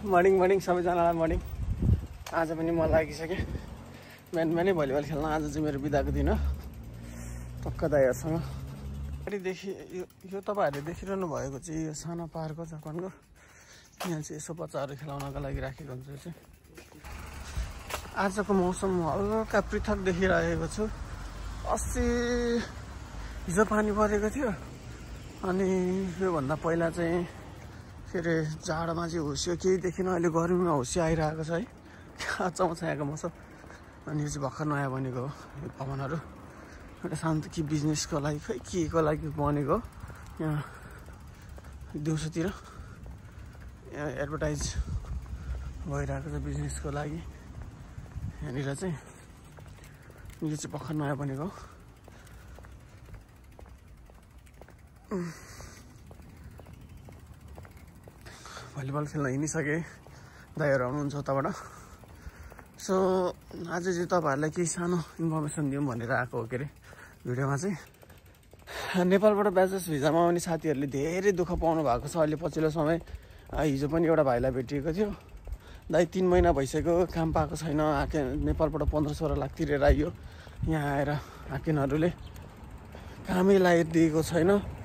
Morning सबैजनालाई morning. आज पनि म लागिसकेँ बिहानै भलिबल खेल्न। आज चाहिँ मेरो बिदाको दिन हो। टक्क दाइहरूसँग गाडीदेखि यो तपाईँहरूले देखिरहनु भएको चाहिँ यो सानो पार्क हो जापानको। यहाँ चाहिँ यसो बच्चाहरू खेलाउनको लागि राखेको हुन्छ चाहिँ। आजको मौसम हल्का पृथक देखिरहेको छु। अस्ति हिजो पानी परेको थियो अनि योभन्दा पहिला चाहिँ के अरे जाडोमा चाहिँ हुस्यो केही देखिन। अहिले गर्मीमा हुस्यो आइरहेको छ है। क्या चौछ यहाँको मौसम। अनि यो चाहिँ भर्खर नयाँ बनेको हो यो भवनहरू। एउटा शान्ति कि बिजनेसको लागि खै के को लागि बनेको यहाँ दिउँसोतिर यहाँ एडभर्टाइज भइरहेको छ बिजनेसको लागि। यहाँनिर चाहिँ यो चाहिँ भर्खर नयाँ बनेको हो। भलिबल खेल्न हिँडिसकेँ। दाइहरू आउनुहुन्छ उताबाट। सो आज चाहिँ तपाईँहरूलाई केही सानो इन्फर्मेसन दिउँ भनेर आएको हो। के अरे भिडियोमा चाहिँ नेपालबाट ब्याचलर्स भिजामा आउने साथीहरूले धेरै दुःख पाउनु भएको छ अहिले पछिल्लो समय। हिजो पनि एउटा भाइलाई भेटिएको थियो। दाइ 3 महिना भइसक्यो काम पाएको छैन। नेपालबाट 1500 लाख तिरेर आइयो। यहाँ आएर हाकिमहरूले कामै लगाइदिएको छैन।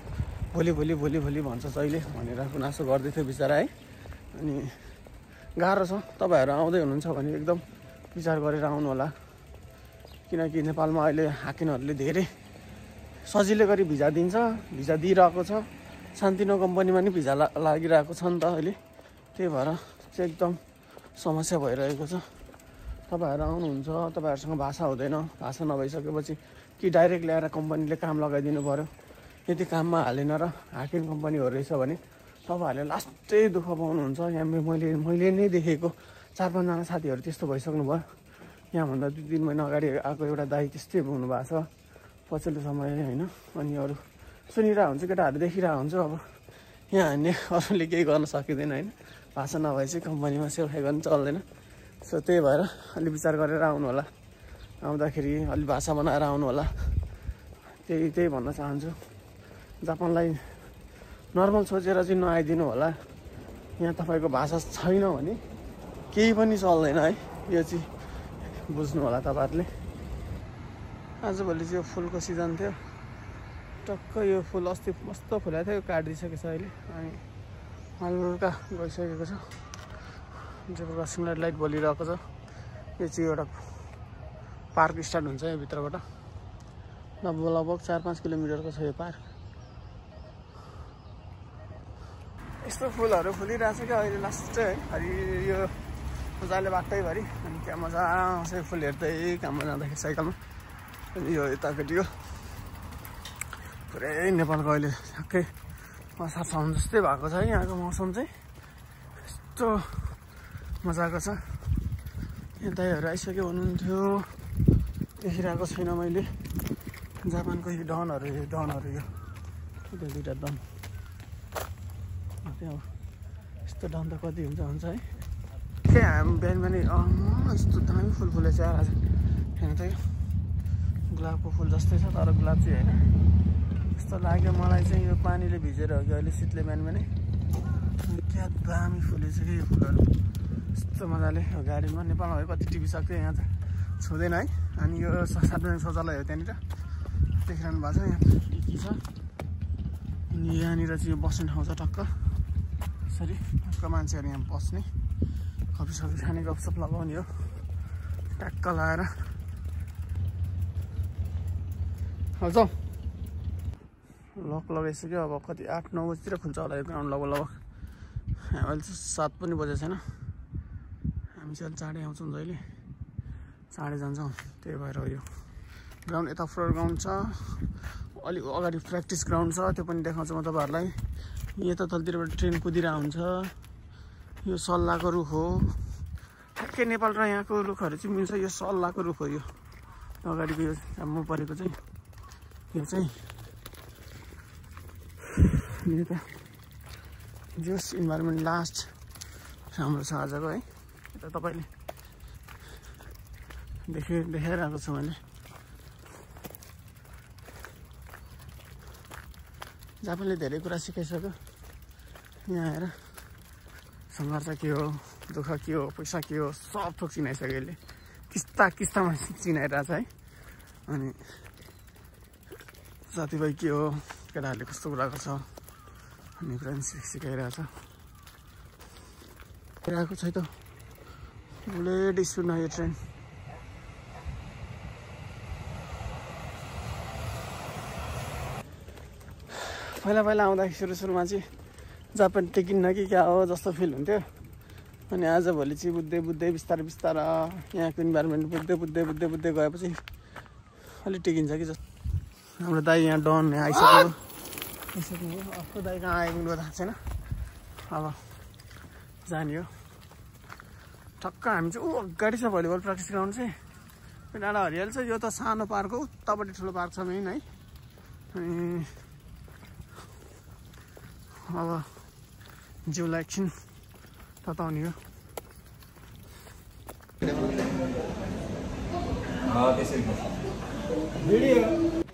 भोलि भन्छ जहिले भनेर गुनासो गर्दै थियो बिचरा है। अनि गाह्रो छ। तपाईँहरू आउँदै हुनुहुन्छ भने एकदम विचार गरेर आउनु होला। किनकि नेपालमा अहिले हाकिमहरूले धेरै सजिलो गरी भिजा दिन्छ। भिजा दिइरहेको छ। सान्तिनो कम्पनीमा नि भिजा लागिरहेको छ नि त अहिले। त्यही भएर चाहिँ एकदम समस्या भइरहेको छ। तपाईँहरू आउनुहुन्छ, तपाईँहरूसँग भाषा हुँदैन। भाषा नभइसकेपछि कि डाइरेक्ट ल्याएर कम्पनीले काम लगाइदिनु पऱ्यो। यदि काममा हालेन र हाकिम कम्पनी हो रहेछ भने तपाईँहरूले लास्टै दुःख पाउनुहुन्छ। यहाँ मैले नै देखेको 4-5 जना साथीहरू त्यस्तो भइसक्नु भयो। यहाँभन्दा 2-3 महिना अगाडि आएको एउटा दाइ त्यस्तै हुनुभएको छ पछिल्लो समय होइन। अनि अरू सुनिरहेको हुन्छ, केटाहरू देखिरहेको हुन्छ। अब यहाँ हान्ने अरूले केही गर्न सकिँदैन होइन। भाषा नभए चाहिँ कम्पनीमा सेवाई गर्नु चल्दैन। सो त्यही भएर अलि विचार गरेर आउनु होला। आउँदाखेरि अलि भाषा बनाएर आउनु होला। त्यही भन्न चाहन्छु। जापानलाई नर्मल सोचेर चाहिँ नआइदिनु होला। यहाँ तपाईँको भाषा छैन भने केही पनि चल्दैन है। यो चाहिँ बुझ्नु होला तपाईँहरूले। आजभोलि चाहिँ यो फुलको सिजन थियो। टक्क यो फुल अस्ति मस्त फुलेको थियो। काटिदिइसकेको छ अहिले। अनि हल्का गइसकेको छ। जब क्रसिङ लाइट बलिरहेको छ। यो चाहिँ एउटा पार्क स्टार्ट हुन्छ यो भित्रबाट। लगभग 4-5 किलोमिटरको छ यो पार्क। यस्तो फुलहरू फुलिरहेछ क्या अहिले लास्ट है। यो मजाले बाटैभरि। अनि क्या मजा आउँछ फुल हेर्दै काममा जाँदाखेरि साइकलमा। अनि यो यतापट्टि हो पुरै नेपालको अहिले ठ्याक्कै असार साउन जस्तै भएको छ है। यहाँको मौसम चाहिँ यस्तो मजाको छ। यहाँ दाइहरू आइसक्यो हुनुहुन्थ्यो। देखिरहेको छैन मैले। जापानको यो डनहरू यो त्यो 2टा डन। त्यहाँ यस्तो डन त कति हुन्छ है। के हामी बिहान यस्तो दामी फुल फुलेछ आज। यहाँ त गुलाबको फुल जस्तै छ तर गुलाब चाहिँ होइन। यस्तो लाग्यो मलाई चाहिँ यो पानीले भिजेर हो कि अहिले शीतले बिहान क्या दामी फुलेछ कि यो फुलहरू। यस्तो मजाले गाडीमा नेपालमा भए कति टिभी सक्थ्यो। यहाँ त छुँदैन है। अनि यो सार्वजनिक शौचालय हो त्यहाँनिर देखिरहनु भएको छ। यहाँ के छ अनि यहाँनिर चाहिँ यो बस्ने ठाउँ छ टक्क। यसरी टक्क मान्छेहरू यहाँ बस्ने कफी खाने गफसप लगाउने हो ट्याक्क लगाएर। हजुर लक लगाइसक्यो। अब कति 8-9 बजीतिर खुल्छ होला यो ग्राउन्ड लगभग। अहिले चाहिँ 7 पनि बजेको छैन। हामी चाहिँ अहिले चाँडै आउँछौँ जहिले चाँडै जान्छौँ। त्यही भएर यो ग्राउन्ड यता फ्लोर ग्राउन्ड छ। अलिक अगाडि प्र्याक्टिस ग्राउन्ड छ त्यो पनि देखाउँछु म तपाईँहरूलाई। यता तलतिरबाट ट्रेन कुदिरहेको हुन्छ। यो सल्लाहको रुख हो। ठ्याक्कै नेपाल र यहाँको रुखहरू चाहिँ मिल्छ। यो सल्लाहको रुख हो। यो अगाडिको यो काम परेको चाहिँ यो चाहिँ यता जोस इन्भाइरोमेन्ट लास्ट राम्रो छ आजको है। यता तपाईँले देखाइरहेको छु मैले। जापानले धेरै कुरा सिकाइसक्यो। यहाँ आएर सङ्घर्ष के हो, दुःख के हो, पैसा के हो, सब थोक चिनाइसक्यो यसले। किस्तामा चिनाइरहेछ है। अनि साथीभाइ के हो, केटाहरूले कस्तो कुरा गर्छ भन्ने कुरा पनि सिकाइरहेछ। आएको छ त बुलेट स्पिडमा यो ट्रेन। पहिला आउँदाखेरि सुरुमा चाहिँ जापान टेकिन्न कि क्या हो जस्तो फिल हुन्थ्यो। अनि आजभोलि चाहिँ बुझ्दै बिस्तारै यहाँको इन्भाइरोमेन्ट बुझ्दै गएपछि अलिक टेकिन्छ कि जस्तो। हाम्रो दाइ यहाँ डन आइसक्यो। अर्को दाइ कहाँ आइपुग्नु थाहा छैन। अब जाने हो। ठक्क हामी चाहिँ अगाडि छ भलिबल प्र्याक्टिस ग्राउन्ड चाहिँ। डाँडा हरियाली छ। यो त सानो पार्क हो, उतापट्टि ठुलो पार्क छ मेन है। अनि अब जिउलाई एकछिन तताउने हो। भिडियो